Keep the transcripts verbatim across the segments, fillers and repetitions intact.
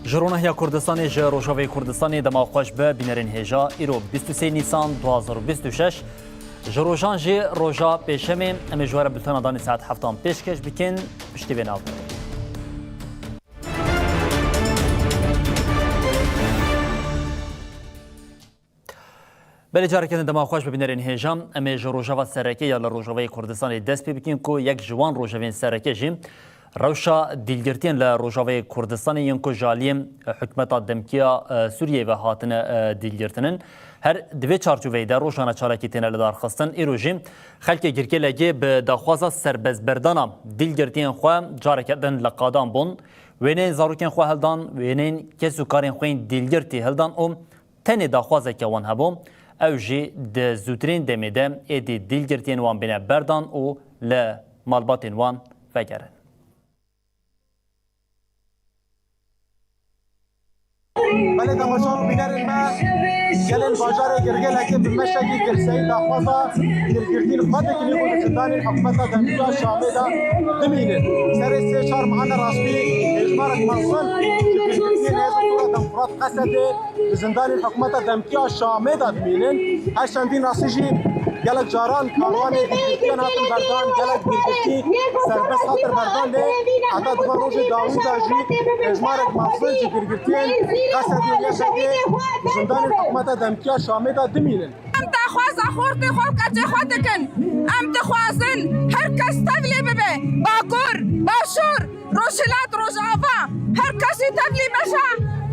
Ji ronahiya Kurdistanê, ji Rojavayê Kurdistanê dema xweş be, bînerên hêja. Îro bîst û sê Nîsan du hazar û bîst û şeş, ji rojan jî roja pêşemê. Em ê ji we re bultena danê saet heftan pêşkêş bikin. Piştî vê navberê. Belê, careke din dema xweş, bibînerên hêja. Em ê ji rojeva sereke ya li Rojavayê Kurdistanê dest pê bikin ku yek ji wan rojevên sereke jî rewşa dîlgirtiyên li Rojavayê Kurdistanê yên ku ji aliyê hikûmeta demkî ya, e, Sûriyeyê ve hatine, e, dîlgirtinin. Her di vê çarçoveyê de rojane çalakî têne lidarxistin. Îro jî xelkê Girkê Legê bi daxwaza serbestberdana dîlgirtiyên xwe careke din li qadan bûn. Wêneyên zarokên xwe hildan, wêneyên kes û karên xwe yên dîlgirtî hildan û tenê daxwazeke wan hebû, ew jî di zûtirîn demê de êdî dîlgirtiyên wan bîne berdan û li malbatên wan vegerin. Belê temaşevan û bînerên me, gelên bajarê Girgê Legê bi meşekî girseyî daxwaza dîlgirtiyên xwe dikin û di zindanên hikûmeta demkî ya Şamê de dimînin. Serê sê çar mehane rastî hêjmarek mezin ji dîlgirtiyên Hêzên Demokrat Qesedê di zindanên hikûmeta demkî ya Şamê de dimînin. Her çendîn rastî jî gelek caran karwanê dîlgirtiyan hatin berdan, gelek dîlgirtî serbest hatin berdan, lê heta di van rojê dawî de jî hêjmarek mezin ji dîlgirtiyên Qesedê û Y P G di zindanên hikûmeta demkî ya Şamê de dimînin. Em daxwaza xortê xwe û keçê xwe dikin. Em dixwazin her kes tevlî bibe. Bakur, Başûr, Rojhilat, Rojava, her kesî tevlî meşa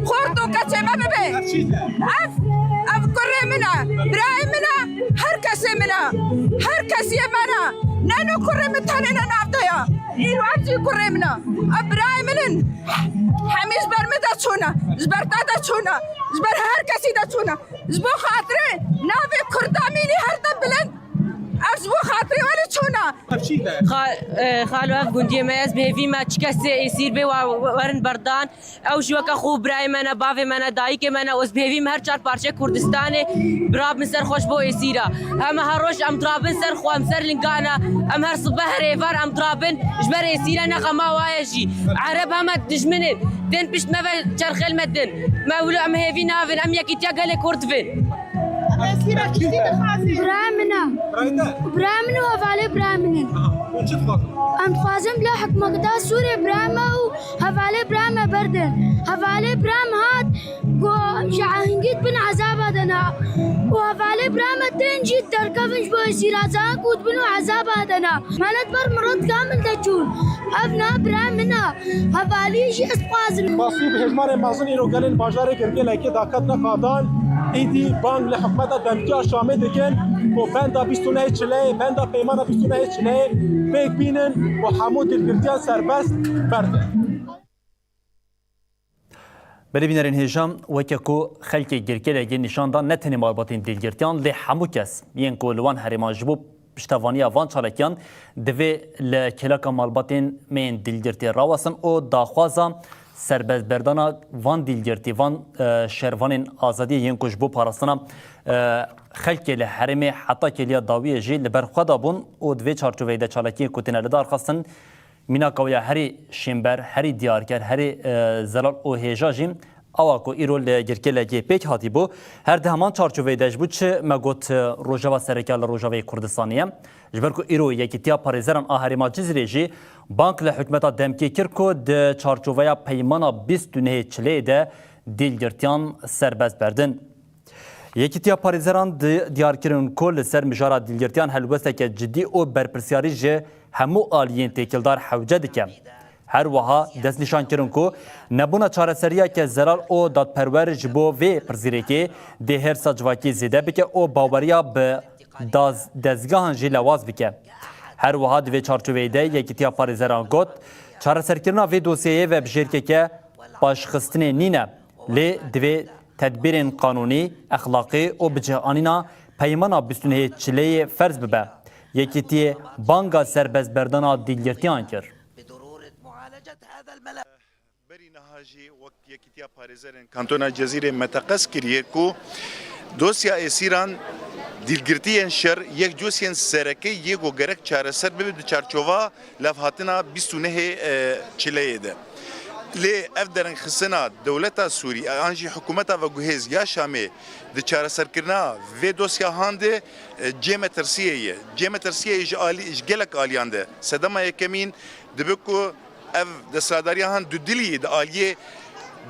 xort û keçê me bibe. Ev, ev kurê min e, birayê min e, her kesê min e, her kesiyê me ne. Neno kurê min tenê ne nav de ya. Îro ev jî kurê min e. Ev birayê min in. Hemî ji ber min de çûne, ji ber te de çûne, ji ber her kesî de çûne. Ji bo xatirê navê Kurda mînî her dem bilind. Ev ji bo xatirê we re çûne. Xa-, e, xalo, ev gundiyê me, ez bi hêvî me çi kesê êsîr bê, wa-, werin berdan. Ew jî weke xwe birayê me ne, bavê me ne, dayikê me ne, ez bi hêvî me her çar parçeyê Kurdistanê birabin ser xwe ji bo êsîra. Heme her roj em dirabin ser xwe, em ser lingan e, em her sibe her êvar em dirabin ji ber êsîra, ne xema wa ye jî. Ereb heme dijmin in, tên pişt me ve çerxêl me din. Me wilo em hêvî navin, em yekîtiya gelê Kurd divin. Birayê min e. Birayê te? Birayê min û hevalê birayê min in. Aha. Hûn çi dixwazin? Em dixwazin bila hikûmeta Sûriyê birayê me û hevalê birayê me berdin. Hevalê birayê me hat ku ji ehingî bin ezaba de ne. Û hevalê birayê me tên jî derkevin ji bo êsîra, zanin ku dibin û ezaba de ne. Me li ber mirat kamil de çûn. Ev na birayê min e. Hevalî jî ez dixwazim. Spasî bi hêjmarê mezin îro gelên bajarê Girgê Legê daketine qadan, êdî bang li hikûmeta demkî ya Şamê dikin ku benda bîst û nehê çileyê, benda peymana bîst û nehê çileyê pêk bînin û hemû dîlgirtiyan serbest berdin. Belê bînerên hêja, weke ku xelkê Girkê Legê nîşan dan, ne tenê malbatên dîlgirtiyan, lê hemû kes yên ku li wan herêman ji bo piştevaniya van çalakiyan divê li kêleka malbatên me yên dîlgirtî rawesin û daxwaza serbestberdana van dîlgirtî, van, e, şervanên azadiyê yên ku ji bo parastina, e, xelkê li herêmê heta kêliya dawiyê jî li ber xwe dabûn û di vê çarçoveyê de çalakiyên ku têne lidarxistin, mînaka wê ya herî şênber, herî diyarker, herî, e, zelal û hêja jî awa ku îro li Girkê Legê pêk hatîbû. Her di heman çarçoveyê de ji bo çi me got, e, rojeva sereke li Rojavayê Kurdistanê ye? Ji ber ku îro Yekîtiya Parêzeran a Herêma Cizîrê jî bang li hikûmeta demkî kir ku di çarçoveya peymana bîst û nehê çileyê de dîlgirtiyan serbest berdin. Yekîtiya Parêzeran di-, diyar kirin ku li ser mijara dîlgirtiyan helwesteke cidî û berpirsiyarî ji hemû aliyên têkildar hewce dike. Her wiha destnîşan kirin ku nebûna çareseriyeke zelal û dadperwer ji bo vê pirsgirêkê dê hêrsa civakî zêde bike û baweriya bi daz-, dezgehan jî lewaz bike. Her wiha di vê çarçoveyê de Yekîtiya Parêzeran got, çareserkirina vê dosyeyê vebijêrkeke paşxistinê nîne. Lê divê tedbîrên qanûnî, exlaqî û bi cih anîna peymana bîst û nehê çileyê ferz bibe. Yekîtiyê banga serbestberdana dîlgirtiyan kir. Berî niha jî wek Yekîtiya Parêzerên Kantona Cezîrê me teqez kiriye ku dosya êsîran dîlgirtiyên şer yek dosyên sereke yê ku gerek çareser bibe di çarçova levhatina bîst û nehê, e, çileyê de. Lê ev derengxistina dewleta Sûrî an jî hikûmeta veguhêz ya Şamê di çareserkirina vê dosyahan de, e, cê metirsiyê ye. Cê metirsiyê ji alî, ji gelek aliyan de. Sedema yekemîn dibe ku ev desthilatdariya han dudilî di aliyê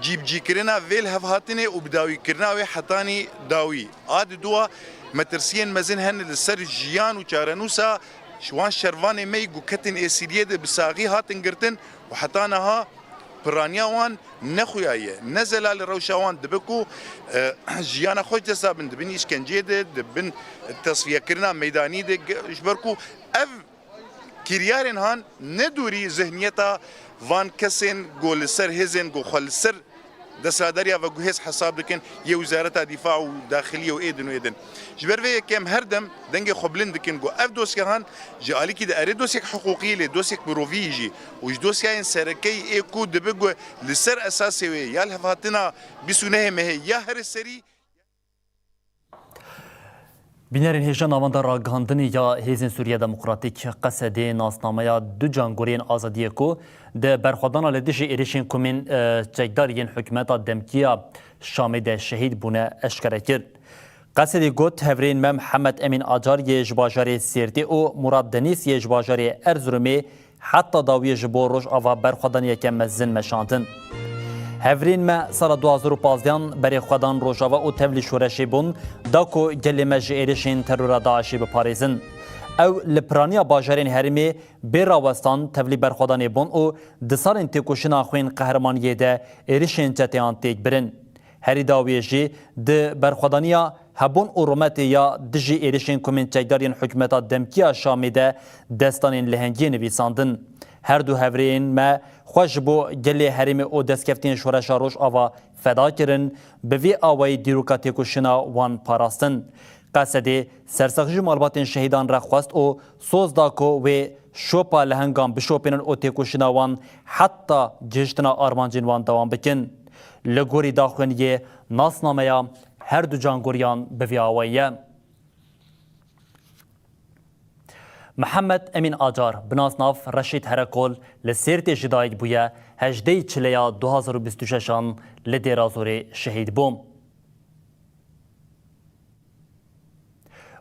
cîbicîkirina vê lihevhatinê û bidawîkirina wê hetanî dawî. A diduwa metirsiyên mezin hene li ser jiyan û çarenûsa wan şervanê me yî ku ketin êsîriyê de bi saxî hatin girtin û heta niha piraniya wan ne xuya ye, ne zelal rewşa wan dibe ku, e, jiyana xwe ji dest dabin, dibin îşkenceyê de, dibin tesfiyekirina meydanî de, ge-, ji ber ku ev kiryarên han ne dûrî zihniyeta van kesên ku li ser hêzên ku xwe li ser desthilatdariya veguhêz hesab dikin, yê Wizareta Dîfa û Daxiliyê û êdin û êdin. Ji ber vê yekê em her dem dengê xwe bilind dikin ku ev dosyahan ji alîkî de erê dosyek hiqûqî lê dosyek mirovî jî û ji dosyayên serekeyî ê ku dibe ku li ser esasê wê ya lihevhatina bîst û nehê mehê ya herê serî. Bînerên hêja navenda ragihandinê ya Hêzên Sûriya Demokratîk, Qesedê, nasnameya du cangoriyên azadiyê ku di berxwedana li dijî êrişên komên, e, çekdar yên hikûmeta demkî ya Şamê de şehîd bûne eşkere kir. Qesedê got, hevrêyên me Mihemed Emîn Acar yê ji bajarê Sêrtê û Murad Denîz yê ji bajarê Erzurumê heta dawiyê ji bo Rojava berxwedaniyeke mezin meşandin. Hevrên me sala du hazar û pazdeh berê xwe dan Rojava û tevlî şoreşê bûn, da ku gelê me ji êrişên terora DAIŞê biparêzin. Ew li piraniya bajarên herêmê bê rawestan tevlî berxwedanê bûn û di salên têkoşîna xwên qehremaniyê de êrişên çeteyan têk birin. Herî dawiyê jî di berxwedaniya hebûn û rûmetê ya dijî êrişên komên çekdar yên hikûmeta demkî ya Şamê de destanên lehengiyê nivîsandin. Her du hevrêyên me xwe ji bo gelê herêmê û destkeftiyên şoreşa Rojava feda kirin, bi vî awayî dîroka têkoşîna wan parastin. Qesedê sersexî ji malbatên şehîdan re xwest û soz da ku wê şopa lehengan bişopînin û têkoşîna wan heta gihiştina armancên wan dewam bikin. Li gorî daxuyaniyê nasnameya her du cangoriyan bi vî awayî ye. Mihemed Emîn Acar, bi nasnav Reşîd Herekol, li Sêrtê ji dayik bûye, hejdehê Çileya du hazar û bîst û şeşan li Dêra Zorê şehîd bû.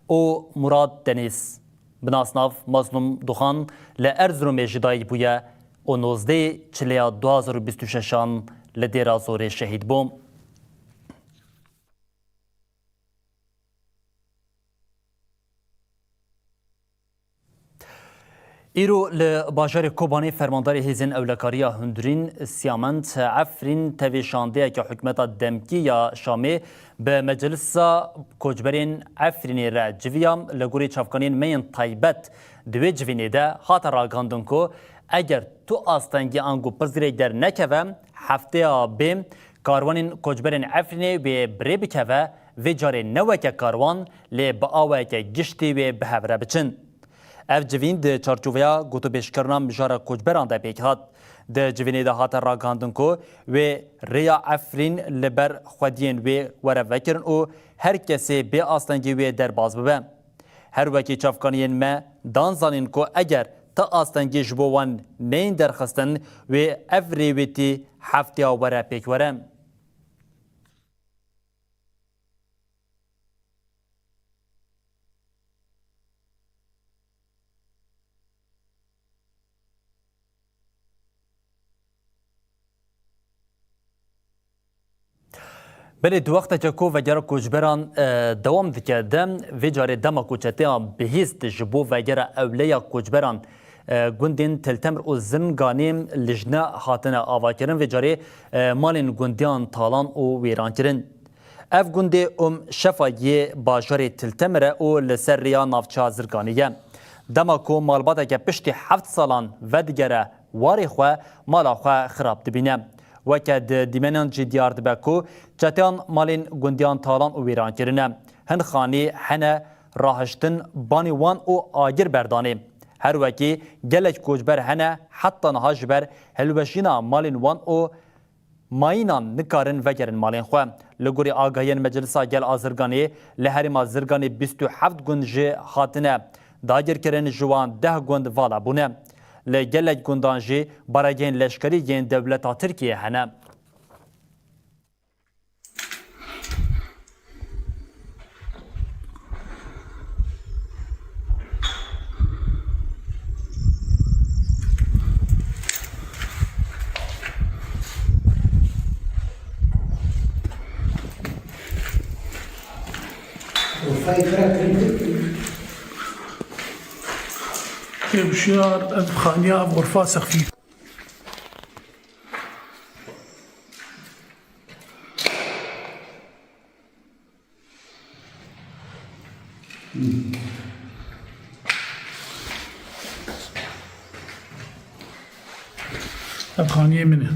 û Murad Denîz, bi nasnav Mazlûm Duxan, li Erzurumê ji dayik bûye û nozdehê Çileya du hazar û bîst û şeşan li Dêra Zorê şehîd bû. Îro li bajarê Kobanê fermandarê Hêzên Ewlekariya Hundirîn Siyamend Efrîn tevî şandeyeke hikûmeta demkî ya Şamê bi Meclisa Koçberên Efrînê re civiya. Li gorî çavkaniyên me yên taybet di wê civînê de hate ragihandin ku eger tu astengî ango pirsgirêk dernekeve, hefteya bê karwanên koçberên Efrînê wê bi rê bikeve, vê carê ne weke karwan, lê bi awayeke giştî wê bi hev re biçin. Ev civîn di çarçoveya gotûbêjkirina mijara koçberan de pêk hat. Di civînê de hate ragihandin ku wê rêya Efrîn li ber xwediyên wê were vekirin û her kesê bê astengî wê derbas bibe. Her wekî çavkaniyên me dan zanîn ku eger ti astengî ji bo wan neyên derxistin, wê ev rêwîtî hefteya were pêk were. Belê, di wexteke ku vegera koçberan, e, dewam dike de, vê carê dema ku çeteya bihîst ji bo vegera ewleya koçberan, e, gundên Til Temir û Zirnganê lijne hatine avakirin, vê carê, e, malên gundiyan talan û wêran kirin. Ev gundê Umşefa yê bajarê Til Temir e û li ser rêya navçeya Zirganê ye. Dema ku malbateke piştî heft salan vedigere warê xwe, mala xwe xirab dibîne. Weke di dîmenan jî diyar dibe ku çeteyan malên gundiyan talan û wêran kirine. Hin xanî hene rahiştin banî wan û agir berdanê. Her wekî gelek koçber hene heta niha ji ber hilweşîna malên wan û mayînan nikarin vegerin malên xwe. Li gorî agahiyên Meclisa Gel a Zirganê, li herêma Zirganê bîst û heft gund jî hatine dagirkirin, ji wan deh gund vala bûne. Li gelek gundan jî baregehên leşkerî yên dewleta Tirkiyê hene. Ê hişyar, ev xaniya, ev xurfa sexfî. Ev xaniyê min e.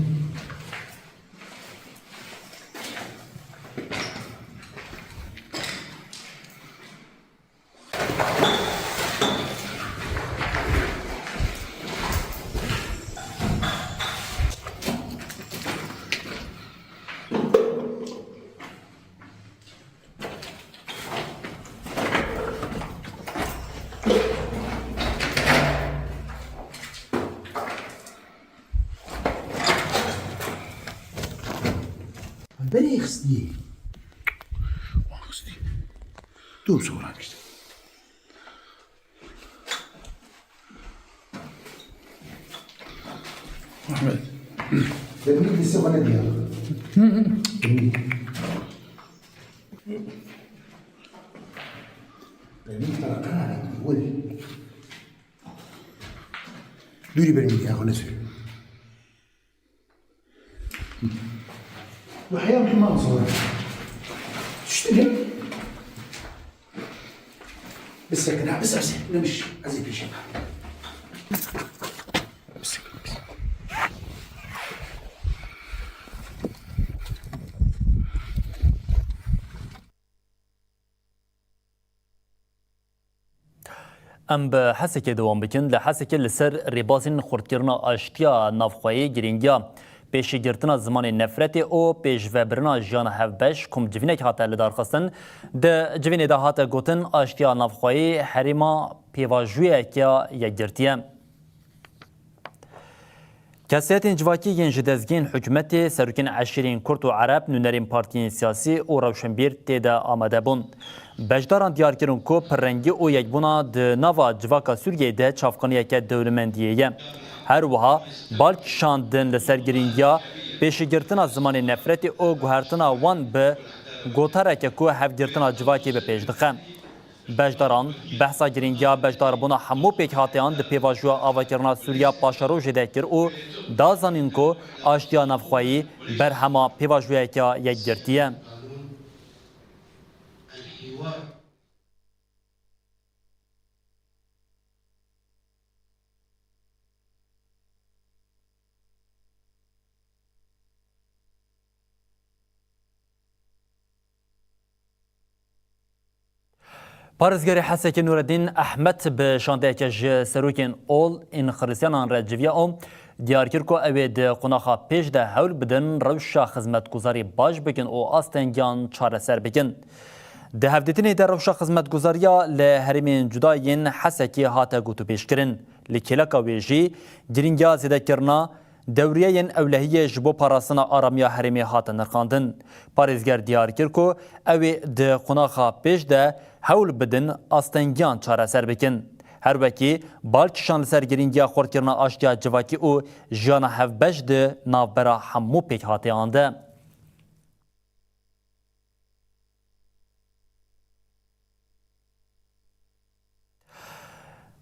Berê xistiyê. Wan xistî. Tu bi sora gişt. Ahmet. Demî dîse bana diya. Demî. Demî taraftan wil. Dûrî bermî diya xwe nesir. Wahya Muhammed Zahra. Düştü ne? Bisekine, bisekine. Nemiş, ez ê pêşe. Em bi Hesekê dewam bikin. Li Hesekê li ser rêbazên xurtkirina aştiya navxweyî girîngiya pêşîgirtina zimanê nefretê û pêşvebirina jiyana hevbeş komcivînek hate lidarxistin. Di civînê de hate gotin, aştiya navxweyî herêma pêvajoyeke yekgirtî ye. Kesayetên civakî yên ji dezgehên hikûmetê, serokên eşîrên Kurd û Ereb, nûnerên partiyên siyasî û rewşenbîr tê de amade bûn. Beşdaran diyar kirin ku pirrengî û yekbûna di nava civaka Sûriyeyê de çavkaniyeke dewlemendiyê ye. Her wiha bal kişandin li ser girîngiya pêşîgirtina zimanê nefretê û guhertina wan bi gotareke ku hevgirtina civakê bi pêş dixe. Beşdaran behsa girîngiya beşdarbûna hemû pêkhateyan di pêvajoya avakirina Sûriya paşerojê de kir û da zanîn ku aştiya navxweyî berhema pêvajoyeke yekgirtî ye. Parêzgerê Hesekê Nûreddîn Ehmed bi şandeyeke ji serokên ol ên Xiristiyanan re civiya û diyar kir ku ew ê di qonaxa pêş de hewl bidin rewşa xizmetguzarî baş bikin û astengiyan çareser bikin. Di hevdîtinê de rewşa xizmetguzariya li herêmên cuda yên Hesekê hate gotûbêjkirin. Li kêleka wê jî girîngiya zêdekirina dewriyeyên ewlehiyê ji bo parastina aramiya herêmê hate nirxandin. Parêzger diyar kir ku ew ê di qonaxa pêş de hewl bidin astengiyan çareser bikin. Her wekî bal kişand li ser girîngiya xurtkirina aştiya civakî û jiyana hevbeş di navbera hemû pêkhateyan de.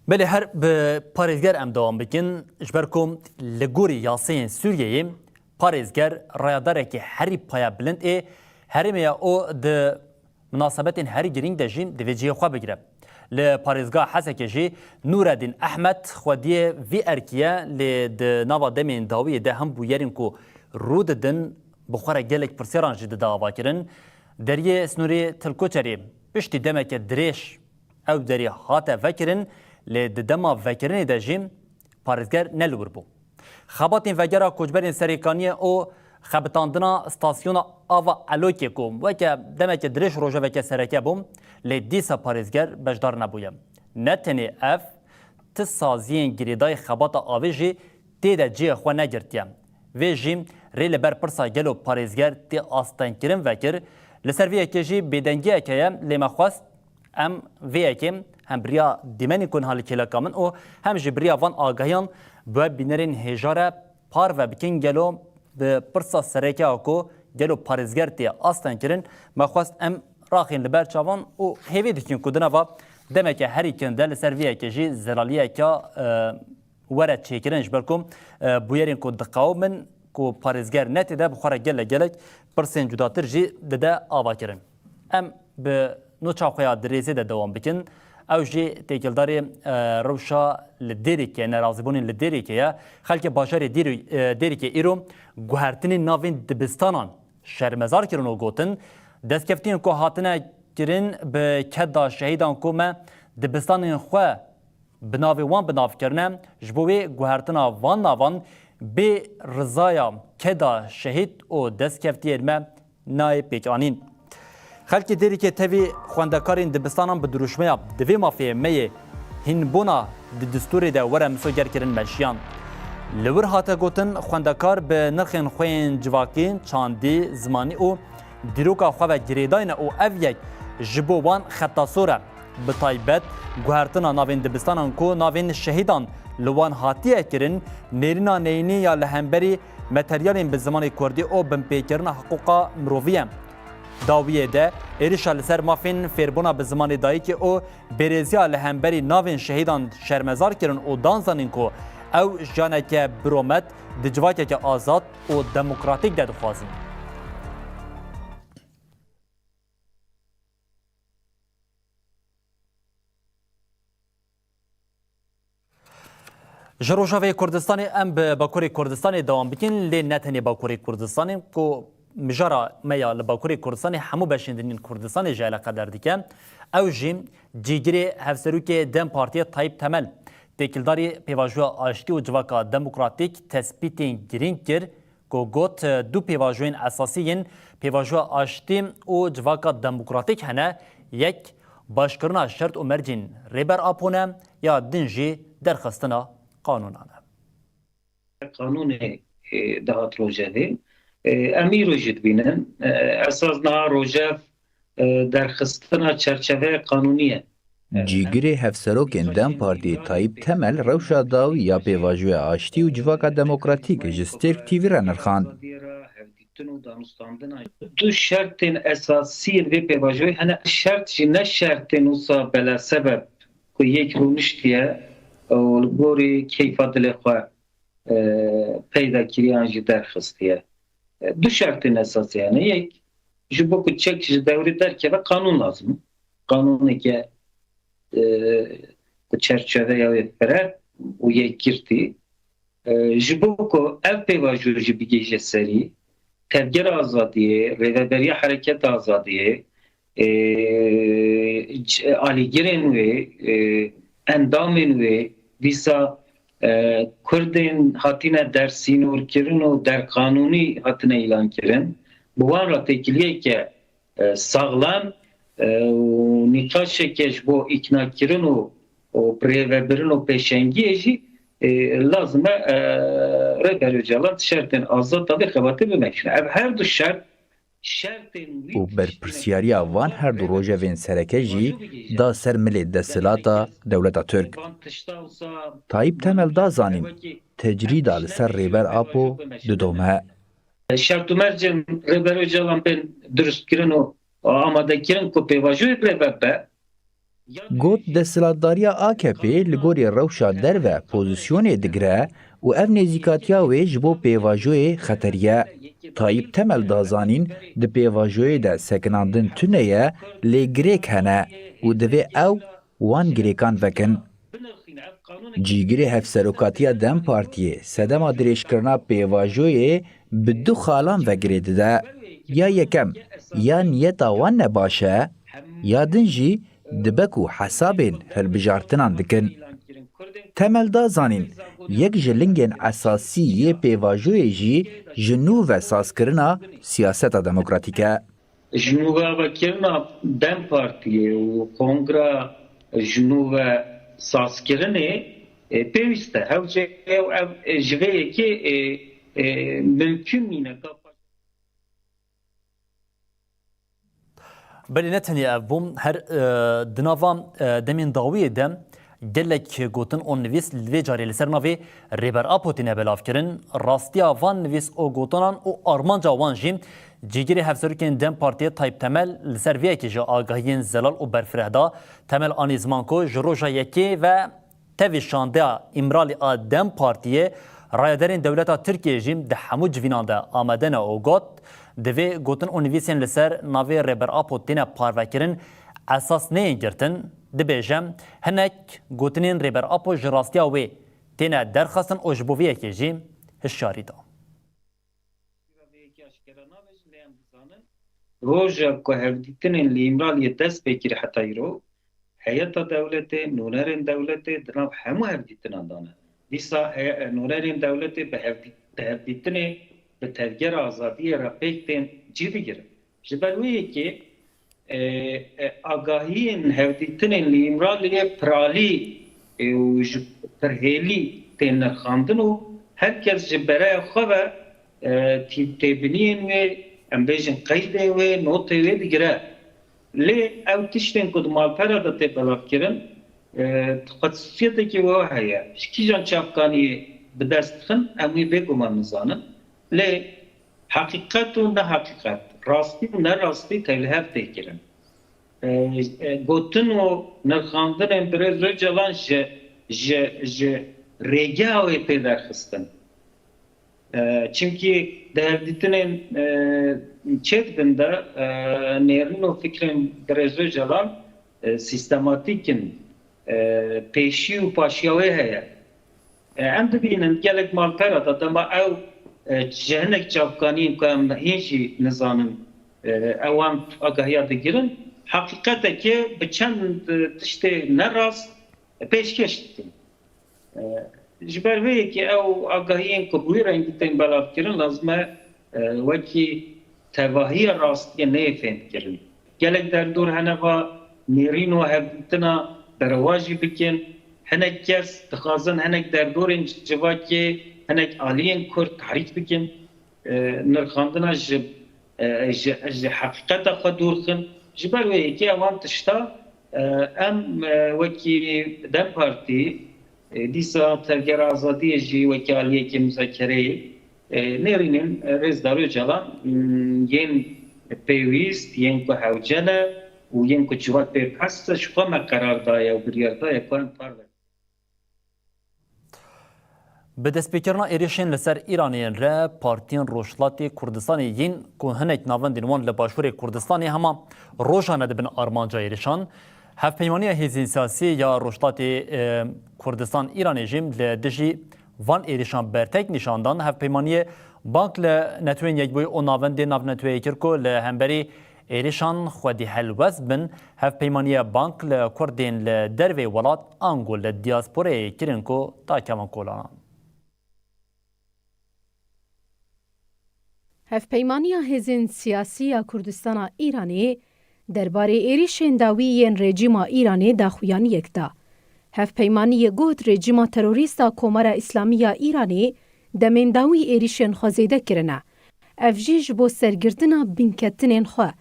Belê, her bi parêzger em dewam bikin, ji ber ku li gorî yasayên Sûriyeyê parêzger rayadarekî herî payebilind ê herêmê ye û di minasebetên herî girîng de jî divê cihê xwe bigire. Li parêzgeha Hesekê jî Nûreddîn Ehmed xwediyê vî erkî ye, lê di nava demên dawiyê de him bûyerên ku rû didin bi xwe re gelek pirsyaran jî dide avakirin. Deriyê sînorê Til Koçerê piştî demeke dirêj ew derî hate vekirin, lê di dema vekirinê de jî parêzger ne li wir bû. Xebatên vegera koçberên Serêkaniyê û xebitandina stasyona ava Elokê ku weke demeke dirêj rojeveke sereke bû, lê dîsa parêzger beşdar nebûye. Ne tenê ev, ti saziyên girêdayî xebata avê jî tê de cihê xwe negirtiye. Vê jî rê li ber pirsa gelo parêzger tê astengkirin vekir. Li ser vê yekê jî bêdengiyeke ye, lê me xwest em vê yekê hem bi riya dîmenên ku niha li kêleka min û hem jî bi riya van agahiyan bi we bînerên hêja re parve bikin, gelo bi pirsa sereke ya ku gelo parêzger tê astengkirin, me xwest em raxin li ber çavan û hêvî dikin ku di nava demeke herî kin de li ser vê yekê jî zelaliyeke, e, were çêkirin, ji ber ku, e, bûyerên ku diqewimin ku parêzger ne tê de bi xwe re gelek gelek pirsên cudatir jî dide avakirin. Em bi nûça xwe ya dirêzê de dewam bikin. Ew jî têkildarê, e, rewşa li Dêrikê, nerazîbûnên li Dêrikê ye. Xelkê bajarê Dêrî-, e, Dêrikê îro guhertinên navên dibistanan şermezar kirin û gotin, destkeftiyên ku hatine kirin bi keda şehîdan ku me dibistanên xwe bi navê wan bi nav kirine, ji bo wê guhertina van navan bê rizaya keda şehîd û destkeftiyên me nayê pêkanîn. Xelkê Dêrikê tevî xwendekarên dibistanan bi dirûşmeya "Divê mafê me yê hînbûna di distûrê de were misogerkirin" meşiyan. Li wir hate gotin, xwendekar bi nirxên xwe yên civakî, çandî, zimanî û dîroka xwe ve girêdayî ne û ev yek ji bo wan xeta sor e. Bi taybet, guhertina navên dibistanan ku navên şehîdan li wan hatiye kirin, nêrîna neyînî ya li hemberî materyalên bi zimanê kurdî û binpêkirina hiqûqa mirovî ye. Dawiyê de, êrişa li ser mafên fêrbûna bi zimanê dayikê û bêrêziya li hemberî navên şehîdan şermezar kirin û dan zanîn ku ew jiyaneke biromet di civakeke azad û demokratîk de dixwazin. Ji Rojavayê Kurdistanê em bi Bakurê Kurdistanê dewam bikin, lê ne tenê Bakurê Kurdistanê, ku mijara me ya li Bakurê Kurdistanê hemû beşên din yên Kurdistanê jî eleqedar dike. Ew jî cîgirê hevserokê DEM Partiyê Tayyip Temel, têkildarî pêvajoya aştî û civaka demokratîk tespîtên girîng kir, ku got, du pêvajoyên esasî yên pêvajoya aştî û civaka demokratîk hene, yek başkirina şert û mercên Rêber Apo ne, ya din jî derxistina qanûnan e. Qanûnê, e, dihat rojevê, e, em îro jî dibînin. E, esas niha rojev, e, derxistina çerçeveya qanûnî ye. Cîgirê hevserokên DEM Partiyê Tayyip Temel rewşa dawî ya pêvajoya aştî û civaka demokratîk ji Stêrk T V re nirxand. Du şertên esasî yên vê pêvajoyê hene. Şert jî ne şertên wisa belesebeb ku yek rûniştiye û li gorî keyfa dilê xwe, e, peyda kiriye an jî derxistiye. E, du şertên esasî hene. Yek, ji bo ku çek ji dewrê derkeve qanûn lazim e. Qanûneke, e, ku çerçeveya wê fireh û yekgirtî. E, ji bo ku ev pêvajo jî bigihîje serî, Tevgera Azadiyê, Rêveberiya Hereketa Azadiyê, e, c-, alîgirên wê, e, endamên wê, dîsa, e, Kurdên hatine dersînorkirin û derqanûnî hatine îlankirin, bi wan re têkiliyeke, e, saxlem, e, û nîqaşeke ji bo îknakirin û, û birêvebirin û pêşengiyê jî, e, lazim e, e, Rêber Ocalan di şertên azad de vê xebatê bimeşîne. Ev her du şert, şertên wî û berpirsiyariya van her du rojevên sereke jî da ser milê desthilata dewleta Tirk. Tayyip Temel da zanîn, tecrîda li ser Rêber Apo didome. Şert û mercên Rêber Ocalan bên dirustkirin û amadekirin ku pêvajoyek rêve be. Got, desthilatdariya A K P li gorî rewşa derve pozîsyonê digire û ev nêzîkatiya wê ji bo pêvajoyê xeterî ye. Tayyip Temel da zanîn, di pêvajoyê de sekinandin tune ye, lê girêk hene û divê ew wan girêkan vekin. Cîgirê Hevserokatiya DEM Partiyê sedema dirêjkirina pêvajoyê bi du xalan ve girê dide. Ya yekem, ya niyeta wan ne baş e, ya din jî dibe ku hesabên hilbijartinan dikin. Temel da zanîn, yek ji lingên esasî yê pêvajoyê jî ji nû ve sazkirina siyaseta demokratîk e. Ji nû ve avakirina DEM Partiyê û kongra ji nû ve sazkirinê E, pêwîst e. Hewce ew, ev, e, ji vê yekê, e, e, mimkun nîne ka. Belê ne tenê ev bû, her, e, di nava, e, demên dawiyê de gelek gotin û nivîs li vê carê li ser navê Rêber Apo têne belavkirin. Rastiya van nivîs û gotinan û armanca wan jî cîgirê hevserokên DEM Partiyê Tayyip Temel li ser vê yekê ji agahiyên zelal û berfireh da. Temel anî ziman ku ji roja yekê ve tevî şandeya Îmralî a DEM Partiyê, rayedarên dewleta Tirkiyê jî di hemû civînan de amade ne û got, divê gotin û nivîsên li ser navê Rêber Apo têne parvekirin, esas neyên girtin. Dibêje, hinek gotinên Rêber Apo ji rastiya wê têne derxistin û ji bo vê yekê jî hişyarî da. Vê yekê aşkera nabêjin, lê em dizanin, roja ku hevdîtinên li Îmraliyê dest pê kir heta îro, heyeta dewletê, nûnerên dewletê di nav hemû hevdîtinan de ne. Dîsa he-, nûnerên dewletê bi hevdî-, di hevdîtinê bi Tevgera Azadiyê re pêk tên cî digirin. Ji ber wê yekê, e, e, agahiyên hevdîtinên li Îmraliyê piralî, e, û ji pirhêlî tên nirxandin û her kes ji bereya xwe ve, e, tê-, têbiniyên wê, em bêjin qeydên wê, notê wê digire. Lê ew tiştên ku di malpera de tê belavkirin, e, xwesûsiyetekî we heye. Ji kîjan çavkaniyê bi dest dixin, em wî bêguman nizanin. Lê heqîqet û neheqîqet, rastî û nerastî tevlihev tê kirin. E, e, gotin û nirxandinên birêz Ocalan ji, ji, ji rêgeha wê tê derxistin. E, çimkî di hevdîtinên, e, çêdibin de, e, nêrîn û fikrên birêz Ocalan, e, sîstematîk in, e, pêşî û paşiya wê heye. E, em dibînin gelek malpera de dema ew, e, ji hinek çavkaniyên ku em hîn jî nizanin, e, ewan agahiya digirin. Heqîqeteke bi çend, e, tiştê nerast pêşkêş dikin. E, ji ber vê yekê ew agahiyên ku bi wî rengî tên belavkirin, lazim e, e, wekî tevahiya rastiyê neyê fêhmkirin. Gelek derdor hene va nêrîn û hevdîtina berevajî bikin. Hinek kes dixwazin hinek derdorên civakê, hinek aliyên Kurd tarîf bikin. E, nirxandina ji, e, ji, ji heqîqeta xwe dûr xin. Ji ber wê yekê ewan tişta, e, em, e, wekî DEM Partî, e, dîsa Tevgera Azadiyê jî wekî aliyekî muzakereyê, e, nêrînin, e, Rêzdar Ocalan, m, yên pêwîst, yên ku hewce ne û yên ku civak pê behs e, ji xwe me qerar daye û biryar daye ku em parve. Bi destpêkirina êrişên li ser Îranê yên re, partiyên Rojhilatê Kurdistanê yên ku hinek navendên wan li Başûrê Kurdistanê hema rojane dibin armanca êrişan. Hevpeymaniya Hêzên Siyasî ya Rojhilatê, e, Kurdistan Îranê jî li dijî van êrişan bertek nîşan dan. Hevpeymaniyê Bank li Netewên Yekbûyî û navendên navneteweyî kir ku li hemberî êrişan xwedî helwest bin. Hevpeymaniya Bank li Kurdên li dervê welat ango li diasporayê kirin ku dakevan kolanan. Hevpeymaniya Hêzên Siyasî ya Kurdistana Îranê derbarê êrîşên dawî yên rejîma Îranê daxuyaniyek da. Hevpeymaniyê got, rejîma terorîst a Komara Îslamî ya Îranê demên dawî êrîşên xwe zêde kirine. Ev jî ji bo sergirtina binketinên xwe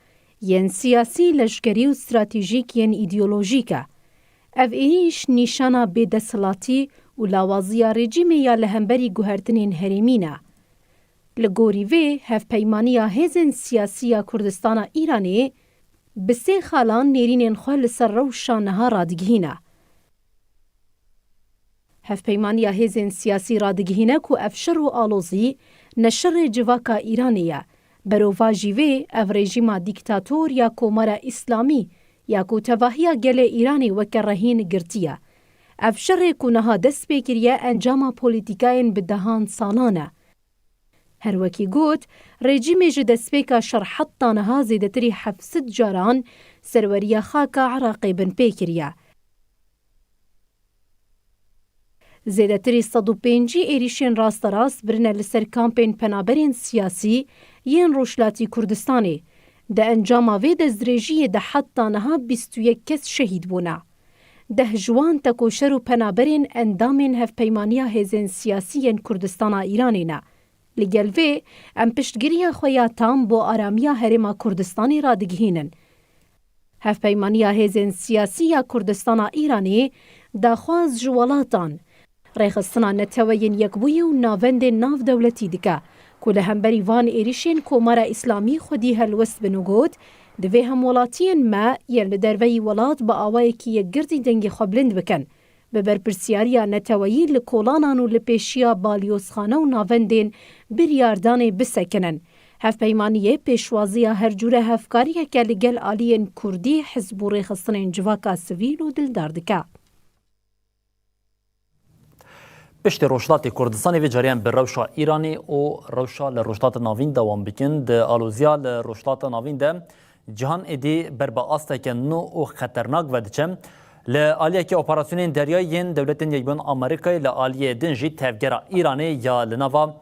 yên siyasî, leşkerî û stratejîk yên îdeolojîk e. Ev êrîş nîşana bêdesthilatî û lawaziya rejîmê ya li hemberî guhertinên herêmî ne. Li gorî vê, Hevpeymaniya Hêzên Siyasî ya Kurdistana Îranê bi sê xalan nêrînên xwe li ser rewşa niha radigihîne. Hevpeymaniya Hêzên Siyasî radigihîne ku ev şer û alozî ne şerê civaka Îranê ye. Berovajî vê, ev rejîma dîktator ya Komara Îslamî ya ku tevahiya gelê Îranê weke rehîn girtiye. Ev şerê ku niha dest pê kiriye encama polîtîkayên bi dehan salan e. Her wekî got, rejîmê ji destpêka şer heta niha zêdetirî heft sed caran serweriya xaka Iraqê binpê kiriye. Zêdetirî sed û pêncî êrîşên rasterast birine li ser kampên penaberên siyasî yên Rojhilatî Kurdistanê. Di encama vê destdirêjiyê de heta niha bîst û yek kes şehîd bûne. Deh ji wan tekoşer û penaberên endamên Hevpeymaniya Hêzên Siyasî yên Kurdistana Îranê ne. Li gel vê, em piştgiriya xwe ya tam bo aramiya Herêma Kurdistanê radigihînin. Hevpeymaniya Hêzên Siyasî ya Kurdistana Îranê daxwaz ji welatan, rêxistina Neteweyên Yekbûyî û navendên navdewletî dike ku li hemberî van êrişên Komara Îslamî xwedî helwest bin û got, divê hemwelatiyên me yên li derveyî welat bi awayekî yekgirtî dengê xwe bilind bikin, bi berpirsiyariya neteweyî li kolanan û li pêşiya balyozxane û navendên biryardanê bisekinin. Hevpeymaniyê pêşwaziya her cûre hevkariyeke li gel aliyên kurdî, hizb û rêxistinên civaka sivîl û dildar dike. Piştî Rojhilatê Kurdistanê vê cariyan bi rewşa Îranê û rewşa li Rojhilata Navîn dewam bikin. Di aloziya li Rojhilata Navîn de cihan êdî ber bi asteke nû û xeternak ve diçe. Li aliyekî operasyonên deryayî yên Dewletên Yekbûyî Amerîkayê, li aliyê din jî tevgera Îranê ya li nava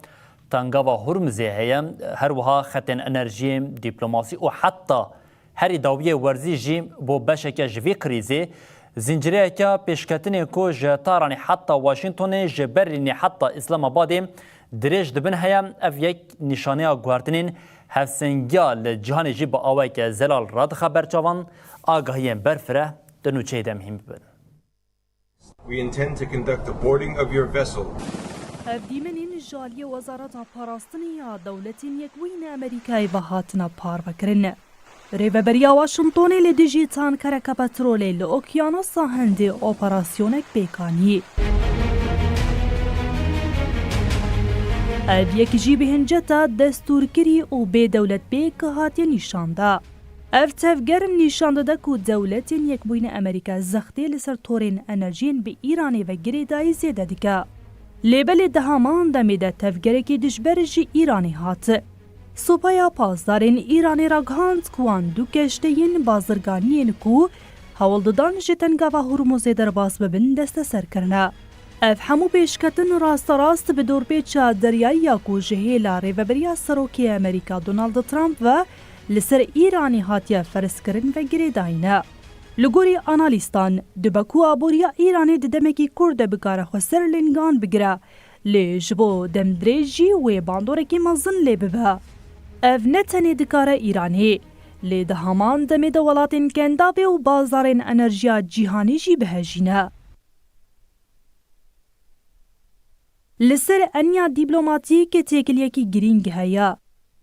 Tengava Hurmizê heye. Her wiha xetên enerjiyê, dîplomasî û heta herî dawiyê werzî jî bû beşeke ji vî krîzê. Zincireyeke pêşketinê ku ji Tehranê heta Washingtonê, ji Berlînê heta Îslamabadê dirêj dibin heye. Ev yek nîşaneya guhertinên hevsengiya li cîhanê jî bi awayeke zelal radixe ber çavan. Agahiyên berfireh di nûçeyê de mihîm bibin. We intend to conduct the boarding of your vessel. Ev dîmenên ji aliyê Wezareta Parastinê ya Dewletên Yekbûyî Amerîkayê ve hatine parvekirin. Rêveberiya Washingtonê li dijî tankereke petrolê li Okyanosa Hindê operasyonek pêk anî. Ev yek jî bi hinceta destûrkirî û bê dewletbêk hatiye nîşan da. Ev tevger nîşan dide ku Dewletên Yekbûyî Amerîka zextê li ser torên enerjiyên bi Îranê ve girêdayî zêde dike. Lê belê di heman demê de tevgerekî dijber ji Îranê hat. Supaya Pasdarên Îranê ragihand ku wan du keşteyên bazirganiyên ku hewl didan ji Tengava Hurmuzê derbas bibin desteser kirine. Ev hemû pêşketin rasterast bi dorpêça deryayî ya ku ji hêla Rêveberiya Serokê Amerîka Donald Trump ve li ser Îranê hatiye ferzkirin ve girêdayî ne. Li gorî analîstan, dibe ku aboriya Îranê di demekî kurt de bikare xwe ser lingan bigire, lê ji bo demdirêj jî wê bandorekî mezin lê bibe. Ev ne tenê dikare Îranê, lê di heman demê de welatên Kendavê û bazarên enerjiya cîhanî jî bihejîne. Li ser eniya dîplomatîk têkiliyekî girîng heye.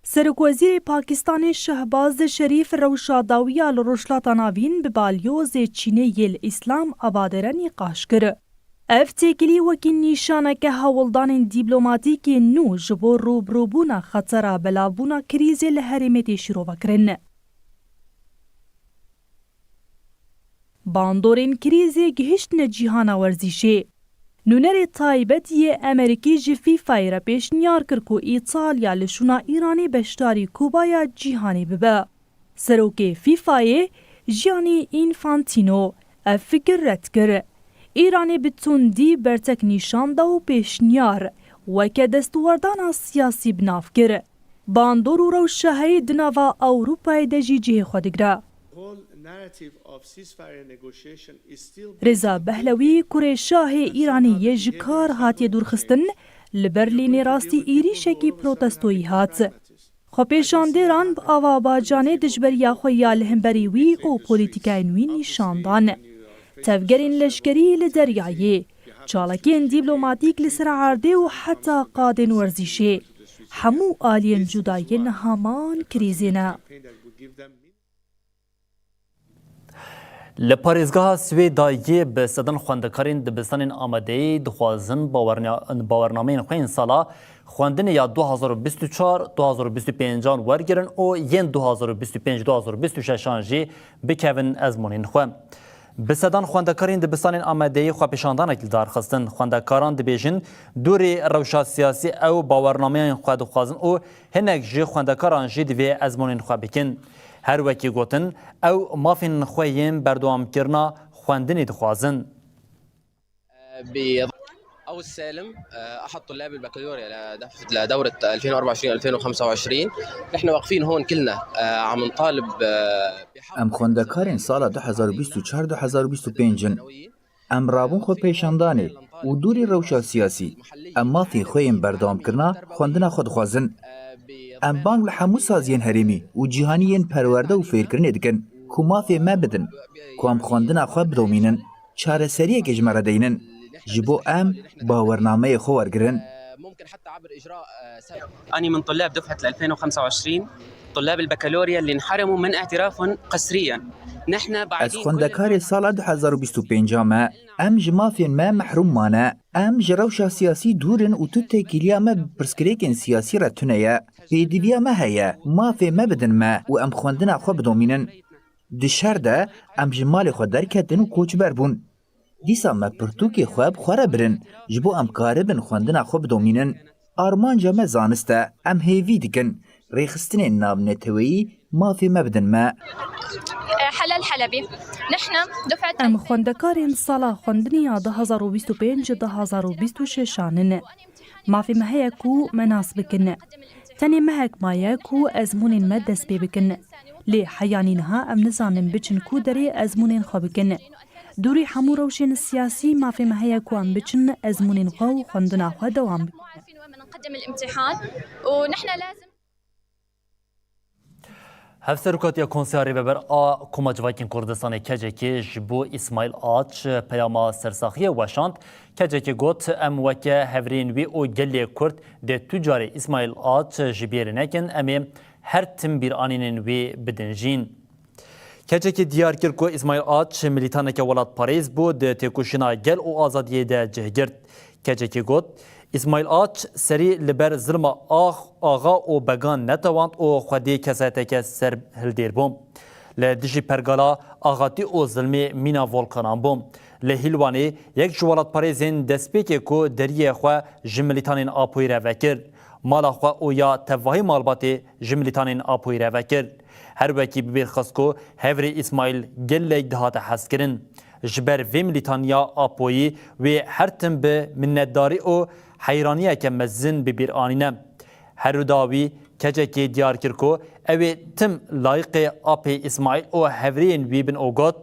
Serokwezîrê Pakistanê Şehbaz Şerîf rewşa dawiya li Rojhilata Navîn bi balyozê Çînê yê li Îslamabadê re nîqaş kir. Ev têkilî wekî nîşaneke hewldanên dîplomatîkê nû ji bo rûbirûbûna xetera belavbûna krîzê li herêmê tê şîrovekirin. Bandorên krîzê gihiştine cîhana werzîşê. Nûnerê taybet yê Amerîkî ji FIFAyê re pêşniyar kir ku Îtalya li şûna Îranê beşdarî Kubaya Cîhanê bibe. Serokê FIFAyê Gianni Infantino ev fikir red kir. Îranê bi tundî bertek nîşan da û pêşniyar weke destwerdana siyasî bi nav kir. Bandor û rewşa heyî di nava Ewropayê de jî cihê xwe digire. Reza Behlewî, kurê şahê Îranê yê ji kar hatiye dûrxistin, li Berlînê rastî êrîşekî protestoyî hat. Xwepêşandêran bi ava bacanê dijberiya xwe ya li hemberî wî û polîtîkayên wî nîşan dan. Tevgerên leşkerî li deryayê, çalakiyên dîplomatîk li ser erdê û heta qadên werzîşê, hemû aliyên cuda yên heman krîzê ne. Li parêzgeha Swêdayê bi sedan xwendekarên dibistanên amadeyî dixwazin bawerna-, bawernameyên xwe yên sala xwendinê ya du hazar û bîst û çar, du hazar û bîst û pêncan wergirin û yên du hazar û bîst û pênc, du hazar û bîst û şeşan jî bikevin ezmûnên xwe. Bi sedan xwendekarên dibistanên amadeyî xwepêşandanek li dar xistin. Xwendekaran dibêjin, dûrî rewşa siyasî ew bawernameyên xwe dixwazin û hinek ji xwendekaran jî divê ezmûnên xwe bikin. Her wekî gotin, ew mafên xwe yên berdewamkirina xwendinê dixwazin. أو السالم، آه، أحد طلاب البكالوريا لدف-، لدورة ألفين وأربعة وعشرين ألفين وخمسة وعشرين. نحن واقفين هون كلنا، آه، عم نطالب، آه، بحق Em xwendekarên sala du hezar û bîst û çar du hezar û bîst û pênc in. Em rabûn xwe pêşandanê û dûrî rewşa siyasî. Em mafê xwe yên berdewamkirina xwendina xwe dixwazin. Em bang li hemû saziyên herêmî û cîhanî yên perwerde û fêrkirinê dikin ku mafê me bidin, ku em xwendina xwe bidomînin, çareseriyekê ji me re deynin. Ji bo em bawernameyê xwe wergirin. أني من طلاب دفعة ألفين وخمسة وعشرين، طلاب البكالوريا اللي انحرموا من اعترافهم قسريا. نحن Ez بعيدين كل xwendekarê البعد عن sala du hezar û bîst û pênc a me. Em ji mafên me mehrûm mane. Em ji rewşa siyasî dûr in û tu têkiliya me bi pirsgirêkên siyasî re tune ye. Pêdiviya me heye, mafê me bidin me û em xwendina xwe bidomînin. Di şer de em ji malê xwe derketin û koçber bûn. Dîsa me pirtûkê xwe bi xwe re birin, ji bo em karibin xwendina xwe bidomînin. Armanca me zanist e, em hêvî dikin rêxistinên navneteweyî mafê me bidin me. حلا الحلبي. نحن دفعة Em xwendekarên sala xwendinê ya du hezar û bîst û pênc du hezar û bîst û şeş an in. Mafê me heye ku me nas bikin. Tenê mehek maye ku ezmûnên me dest pê bikin. Lê heyanî niha em nizanin biçin ku derê ezmûnên xwe bikin. Dûrî hemû rewşên siyasî mafê me heye ku em biçin ezmûnên xwe û xwendina xwe dewam bikin. نقدم الامتحان ونحن لازم Hevserokatiya Konseya Rêveber a Koma Civakên Kurdistanê K C K ji bo Îsmaîl Aç peyama sersaxiyê weşand. K C K got, em weke hevrêyên wî û gelê Kurd dê tu carê Îsmaîl Aç ji bîrê nekin, em ê her tim bîranînên wî bidin jîn. K C K diyar kir ku Îsmaîl Aç milîtaneke welatparêz bû, di têkoşîna gel û azadiyê de cih girt. K C K got, Îsmaîl Aç serî li ber zilma ax-, axa û began netewand û xwedî kesayeteke serhildêr bû. Li dijî pergala axatî û zilmê mîna volkanan bû. Li Hîlwanê yek ji welatparêzên destpêkê ku deriyê xwe ji milîtanên Apoyî re vekir, mala xwe û ya tevahî malbatê ji milîtanên Apoyî re vekir. Her wekî bi bîr xist ku hevrê Îsmaîl gelek dihate hezkirin. Ji ber vê milîtaniya Apoyî wê her tim bi minnetdarî û heyraniyeke mezin bi bîr anîne. Her wida wî K C K diyar kir ku ew ê tim layiqê apê Îsmaîl û hevrêyên wî bin û got,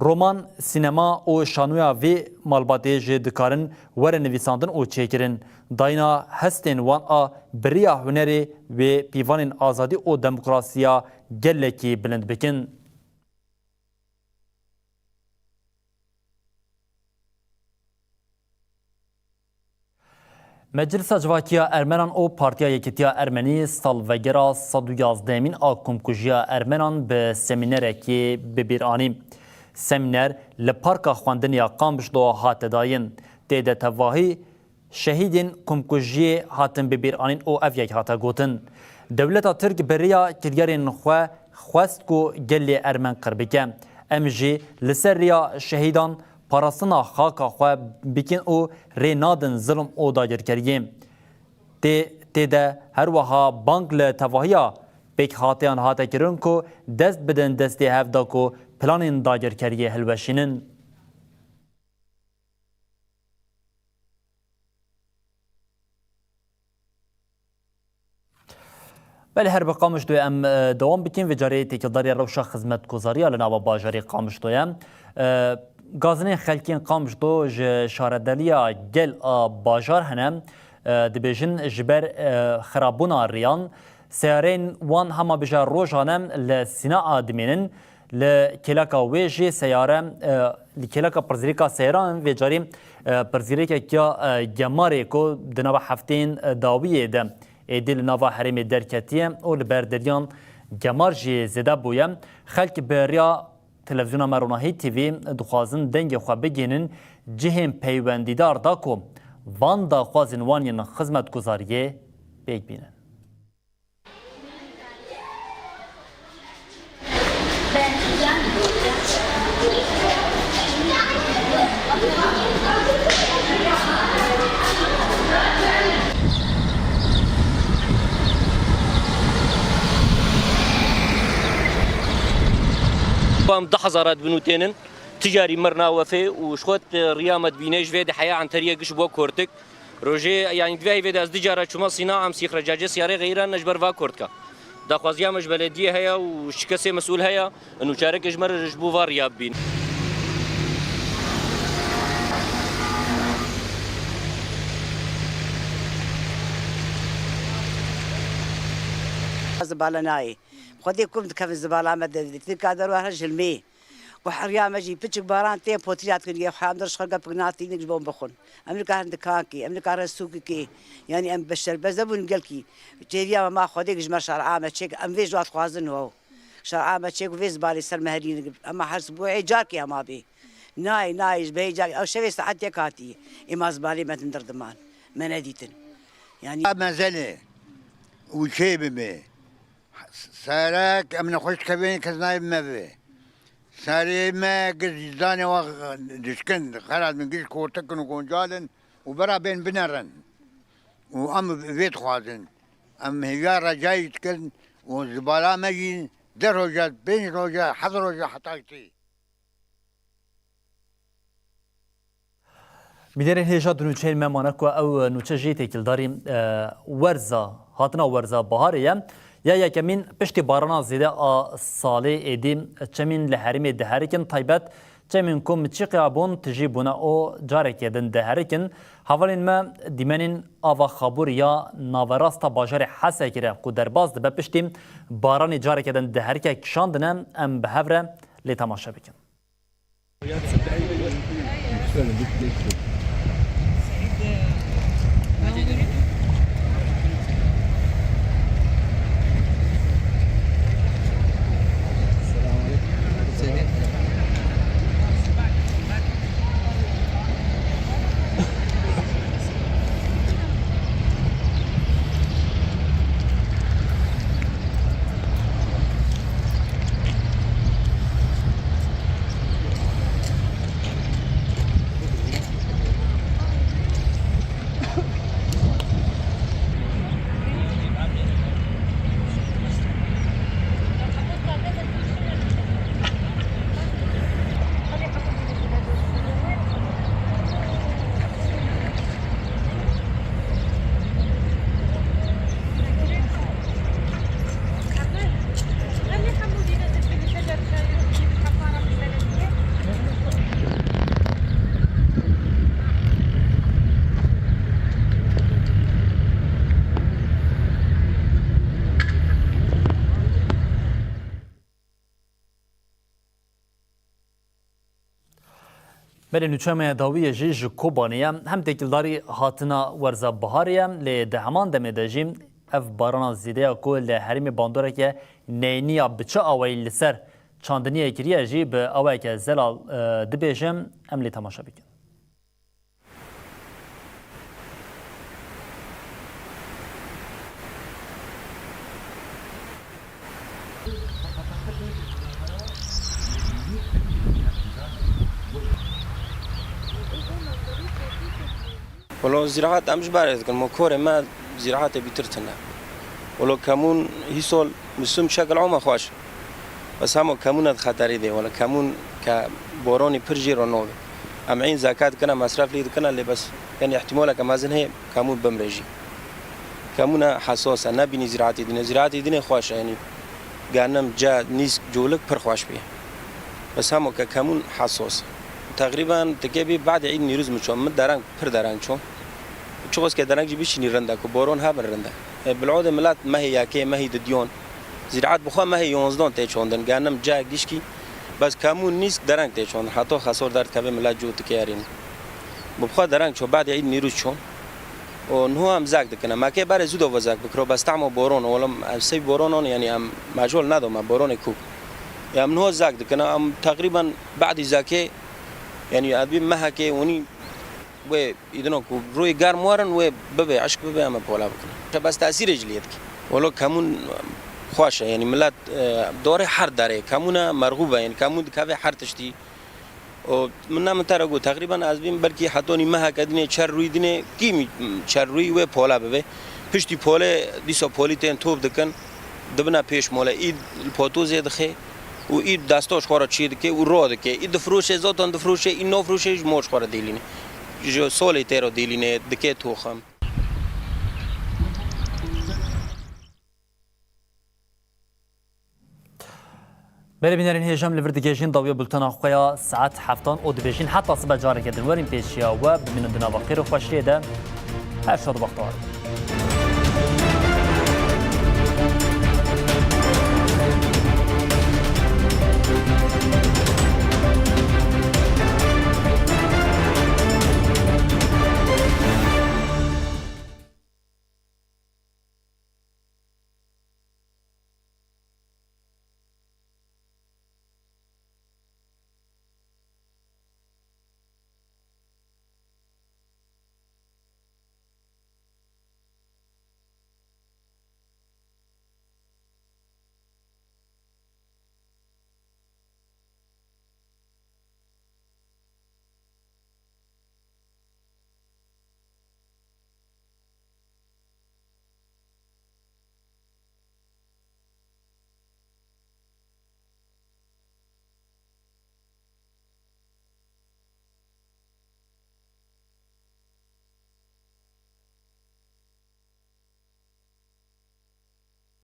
Roman, sînema û şanoya vê malbatê jî dikarin were nivîsandin û çêkirin. Dayîna hestên wan a bi riya hunerê wê pîvanên azadî û demokrasiya gelekî bilind bikin. Meclisa Civakiya Ermenan û Partiya Yekîtiya Ermenî salvegera sed û yazdehemîn a komkujiya Ermenan bi semînerekê bi bîr anî. Semîner li Parka Xwendinê ya Qamişlo hate dayîn. Tê de tevahî şehîdên komkujiyê hatin bi bîr anîn û ev yek hate gotin, Dewleta Tirk bi riya kiryarên xwe xwest ku gelê Ermen qir bike. Em jî li ser riya şehîdan parastina xaka xwe bikin û rê nadin zilm û dagirkeriyê. Tê, tê de her wiha bang li tevahiya pêkhateyan hate kirin ku dest bidin destê hev da ku planên dagirkeriyê hilweşînin. Belê her bi Qamişloyê em, e, dewam bikin. Vê carê têkildariya rewşa xizmetguzariya li nava bajarê Qamişlo ye. E, gazinên xelkên Qamişlo ji şaredariya gel a bajar hene, e, dibêjin ji ber, e, xirabûna riyan, seyareyên wan hema bêje rojane li Sînaa dimênin. Li kêleka wê jî seyare, e, li kêleka pirzîrêka seyaran vê carî, e, pirzîrêkek ya, e, gemarê ku di nava hefteyên, e, dawiyê de êdî li nava herêmê derketiye û li ber deriyan gemar jî zêde bûye. Xelk bi riya televîzyona me Ronahî T V dixwazin dengê xwe bigihînin cihên peywendîdar da ku van daxwazên wan yên xizmetguzariyê pêk bînin. Em du hezar dibin û tênin. Dijarî mir na wefê û ji xwe riya me dibîne ji vê de heya enteriyê giş bo kortik. Rojê, yanî divê vê de ez dicara çûma sîna em sîxre cacê siyarê xeyran ne ji ber va kortka. Daxwaziya me ji belediyê heye û ji kesê mesûl heye, nûçareke ji me re ji bo va riya bibîn. Zibale nayê. Xwedê kum dikevin zibala me de, tika derwa her jilmê. Û heriya me jî piçik baran tê potrîya dikin, yê xwe em der ji xwe gepik natînik ji bo bixwin. Em nikarin dikankî, em nikarin sûkikê. Yanî em beşerbez nebûn gelkî. Çêriya me ma Xwedê ji me şer'a me çêk, em vê ji wa dixwazin ho. Şer'a me çêk û vê zibalê ser me herîn. Ema her sibû ê carkê hema bê. Nayê, nayê, ji behê carkê. Ew şevê saet yek hatî. Ê ma zibalê me dindir diman. Me nedîtin. Yanî. Mezelê û çê bibe. Serek em nexweş dikevin, kes nayê me ve. Serê me giş zanê wa dişkin, xerat min giş kortekin û goncal in û bera bên binerin. Û em vê dixwazin. Em hêviya recayî dikin û zibala me jî deh roja, pênc roja, heft roja heta tê. Bînerên hêja di nûçeyên me mane ku ew nûçe jî têkildarî, e, werza, hatina werza biharê ye. Ya yekemîn piştî barana zêde a salê êdî çemên li herêmê diherikin, taybet çemên ku miçîqê abûn tijî bûne û carekê din diherikin. Hevalên me dîmenên ava Xabûr ya naverasta bajarê Hesekê re ku derbas dibe piştî baranê carekê din diherike kişandine, em bi hev re lê temaşe bikin. Belê nûçeya me ya dawî ye jî ji Kobanê ye. Hem têkildarî hatina werza biharê ye, lê di heman demê de jî ev barana zêde ya ku li herêmê bandoreke neyniya bi çi awayî li ser çandiniyê kiriye jî bi awayeke zelal, e, dibêje. Em lê temaşe bikin. Welo zîraat em ji barê dikin, mokorê me zîraatê bîtir tune. Welo kemûn hîsol misim şekil ome xweş. Bes hemo kemûna di xeterî de, wela kemûn ke boronî pir jî re nove. Em ên zaka dikine, mesref lê dikine, lê bes, yanî, ihtimaleke mezin heye kemûn bimre jî. Kemûna hesas e, nebînî zîraetê dîne. Zîraetê dîne xweş e, yanî, genim, ce, nîsk, colik pir xweş bê. Bes hemo ke kemûn hesas e. Teqrîben tikê bî badê Îd Nîrûz min ço, min dereng, pir dereng ço. Çiqas ke dereng jî bişînî rind e, ku boron hebin rind e. E, bilodê milet mehê yekê, mehî didiyon. Zîraet bi xwe mehê yonzdan tê çandin, genim, ce, gişkî. Bes kemûn nîsk dereng tê çandin. Heta xesor derdikeve milet cû dike erîn. Bi xwe dereng ço, badê Îd Nîrûz çon. Û niho em zek dikine. Me kê berê zû de ve zek bikiro, bes tehma boron, olim, em sey boronon, yanî em mecol nedome, boronê kûk. Ya em niho zek dikine, em teqrîben badî zekê, yanî ez bî mehekê, onî wê îdino ku rûyê germ werin, wê bibe, eşk bibe, em ê pola bikin. Te bes tesîrê jî lê dike. Welo kemûn xweş e, yanî milet, e, dorê her derê, kemûn e merxûb e, yanî kemûn dikeve her tiştî. Û min ne min te re got, teqrîben ez bîm belkî hetonî meheke dinê çer rûyî dinê, kîmî çer rûyî wê pola bibe. Piştî polê, dîsa polî tên top dikin, dibine pêş mole. Îd li potozê dixe. û î desta ji xwe re çî dike û ro dike. Î difroşe, zaten difroşe, î nafroşe ji mo ji xwe re dêlîne. Ji solê tê re dêlîne, dike toxim. Berê bînerên hêja, em li vir digihêjin dawiya bultena xwe ya saet heftan û dibêjin heta sibe careke din werin pêşiya we, bimînin di nava xêr û xweşiyê de. Her şad û bextewar.